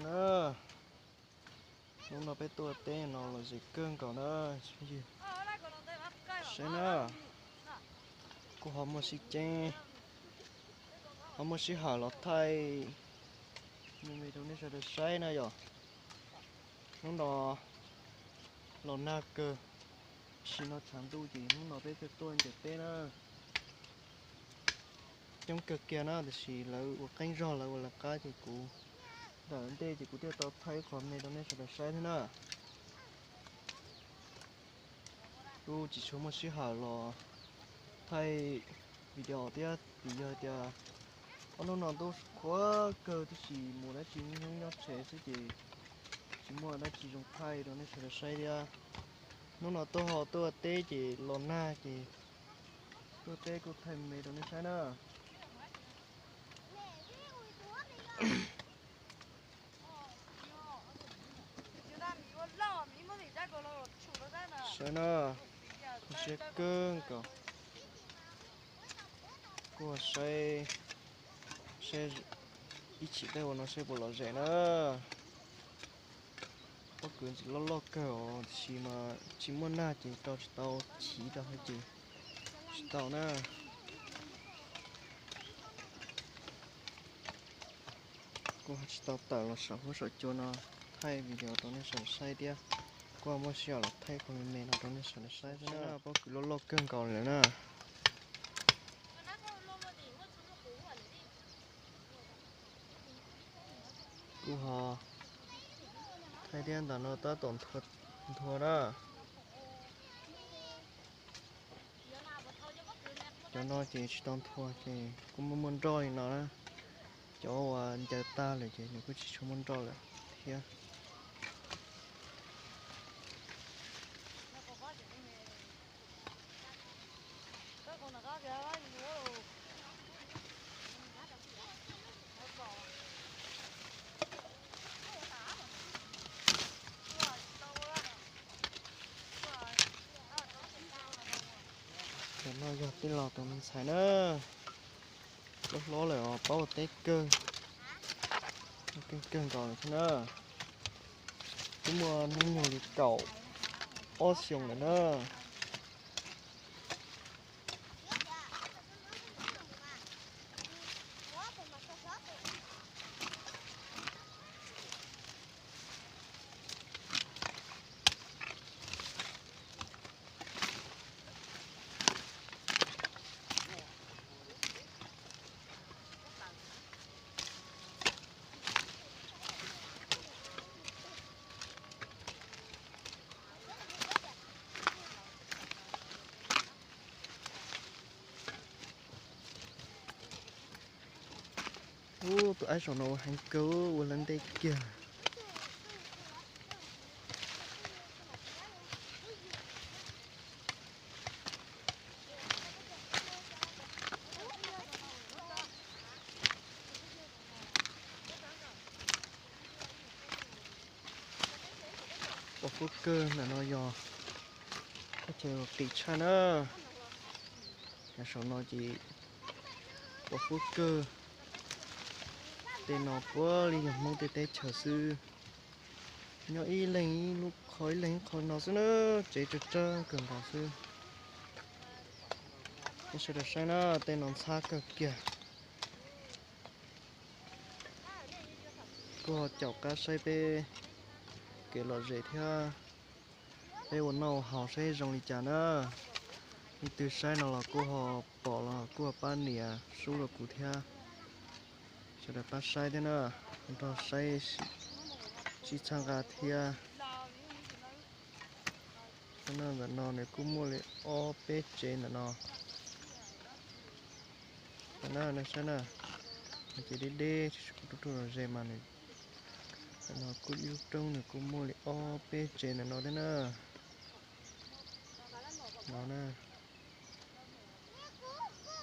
Na, hnub no peb tuaj teb no los zem kawg nkaus na. Saib na, kuj ho muaj sib ceeb, ho muaj sij hawm los thaij me me rau nej sawv daws saib na yom. Hnub no los nag kawg, sim no tshav ntuj ces hnub no peb tuaj ncaws teb na. Coob kawg kiag na, tiam sis lawv ua qeeb zog lawv ua lawv qab ces kuv ntawm ntej ces kuv thiaj tau thaij ib qho me rau nej sawv daws saib thiab na. Kuj tsis tshua muaj sij hawm los thaij video thiab vim yog tias ob hnub no ntuj qhuav kawg, tab sis mus dab tsi nyob nyob tsev xwb ces tsis muaj dab tsi zoo thaij rau nej sawv daws saib thiab. Hnub no tuaj ho tuaj teb ces los nag ces tuaj teb kuj thaij me rau nej saib na. Saib na, kho siab kawg nkaus. Kuj saib, saib ib chim tej ua no saib puas lom zem na. Pob kws ntxim loj loj kawg os, tiam sis mas tsis muaj nag ces rau tsis tau chiv rau hauv ces tsis tau na. Kuj tsis tau tawm los saum huab saum cua no thaij video rau nej sawv daws saib thiab. Kuj muaj sij hawm los thaij qhov me me no rau nej sawv daws saib xwb na. Pob kws loj loj kawg nkaus lawm na. Kuj ho thaij thiab, ntawm no tab tom nthua na. Cov no ces tsis tau nthua ces kuj muaj muaj nroj li no na. Cov uas ncaws tag lawm ces nws kuj tsis tshua muaj nroj lawm thiab. Cov no yog tij laug tus me ntxhais na, loj hlob lawm os, paub ua teb kawg, kawg kawg nkaus lawm thiab na. Twb muaj hnub nyoog li kaum ob xyoos lawm na. Ub, tus aib saum no ua heev kawg, ua lawv ntej kiag. Pos huab kawg ntawm no yog teb chaws uas qis tshaj na. Nyob saum no ces pos huab kawg. Tej no puav leej yog Hmoob tej teb chaws xwb. Nyob ib leeg ib lub qhov, ib leeg ib qho no xwb na, tsev tsawg tsawg kawg nkaus xwb. Nej sawv daws saib na, tej no ntxhab kawg kiag. Kuj ho caum qab saib peb kev lom zem thiab peb ua noj ua haus saib zoo li cas na. Leej twg saib no los kuj ho pom los kuj ho pab nias sub rau kuv thiab. Sawv daws pab saib thiab na, nrog saib sib txhawb nqa thiab. Ntawm no nws kuj muaj li ob peb tsev ntawm no. Ntawm no nej saib na, ces deb deb kuv rub rub los ze mas nws, ntawm no kuj ib lub roob nws kuj muaj li ob peb tsev ntawm no thiab na. No na,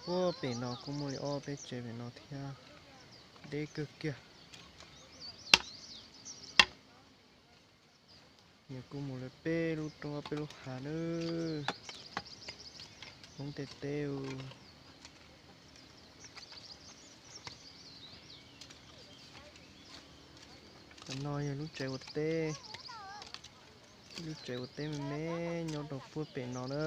puag pem no kuj muaj li ob peb tsev pem no thiab, deb kawg kiag. Nws kuj mus lawm peb lub roob peb lub hav na. Hmoob tej teb. No yog lub tsev ua teb, lub tsev ua teb me me nyob rau puag pem no na.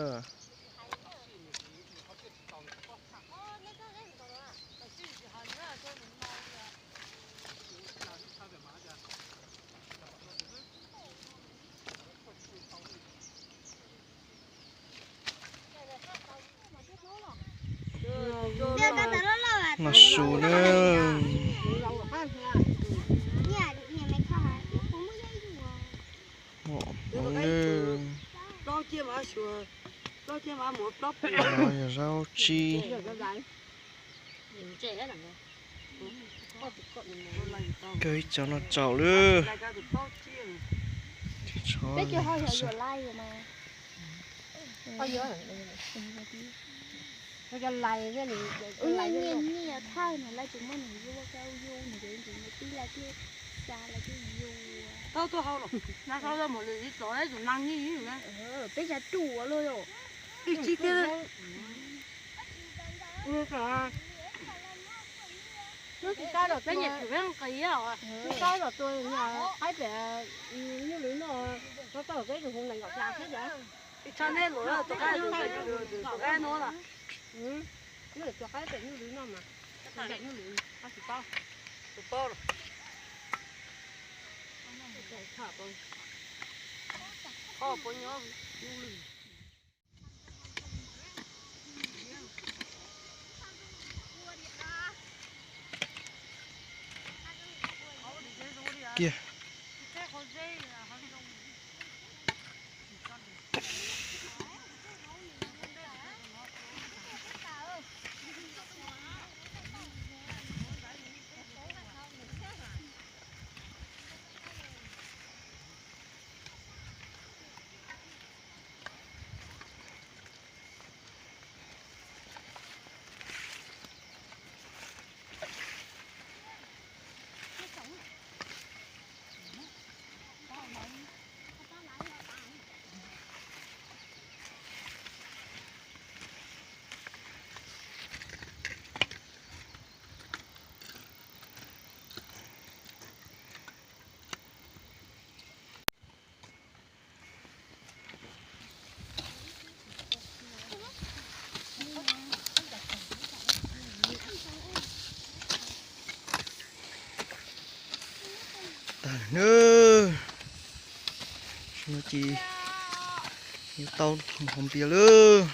No su na. Hmoob na. No yog zaub tsib. Kawg ib co no tsaus lawm. Tau tuaj hau los, na sau tau mos lwm ib txoj ib txoj neeg nyiaj ib na. Peb xya ruj ua luaj yom. Ib tsis tiag. Peb niam tsis peb nqis os. Peb qaib pem nyuj lwm no, no tau peb tus hu nees nkaum xya thiab. Ib txhab neb los tus qaib, tus qaib no na. Neb tus qaib pem nyuj lwm no mas, nyuj lwm, tus paub, tus paub los. Qhov puas nyob nyuj lwm. Kiag. Tag na, no ces yuav tau mus haus npias lawm.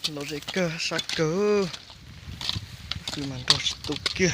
Lom zem kawg, sab kawg, fwj mas nrog tsis tu kiag.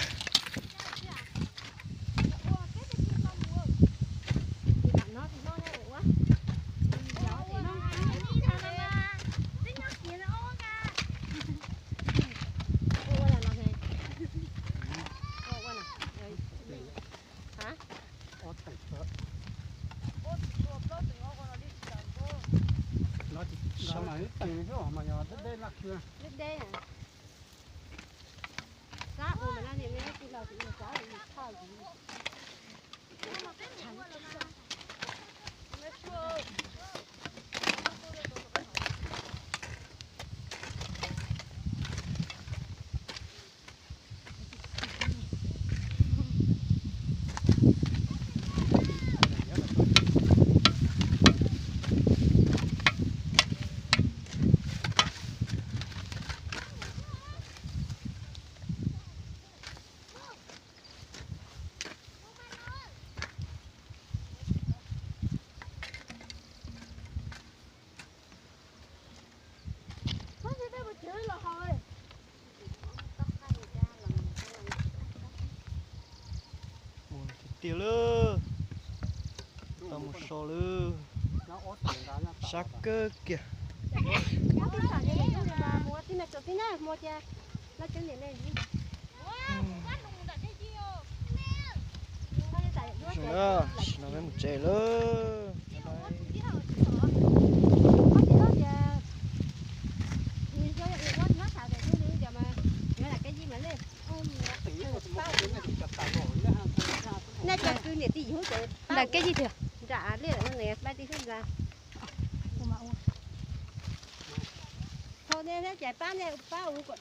Mus tiag tiag lawm, tau mus so lawm, sab kawg kiag. Tam sim no peb mus tsev lawm. Pab tib xub ntxa. Thaum nej thiab cais pab nej pab ua kom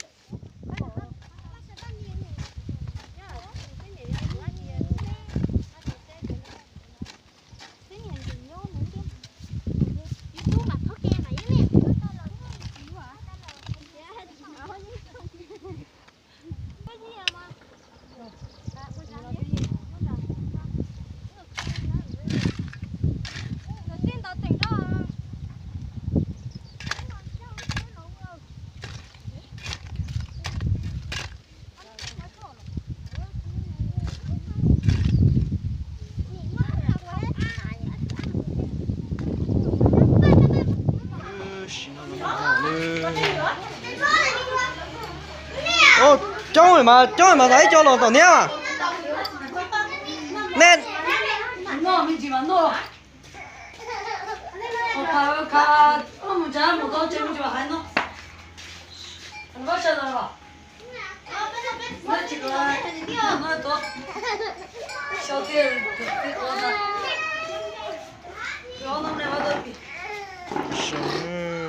Coob mas, coob mas, ib co los tom niab. Nej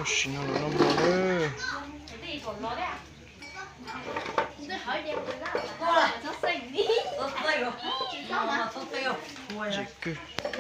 Sim no los loj mos lawm. Tsev kwj.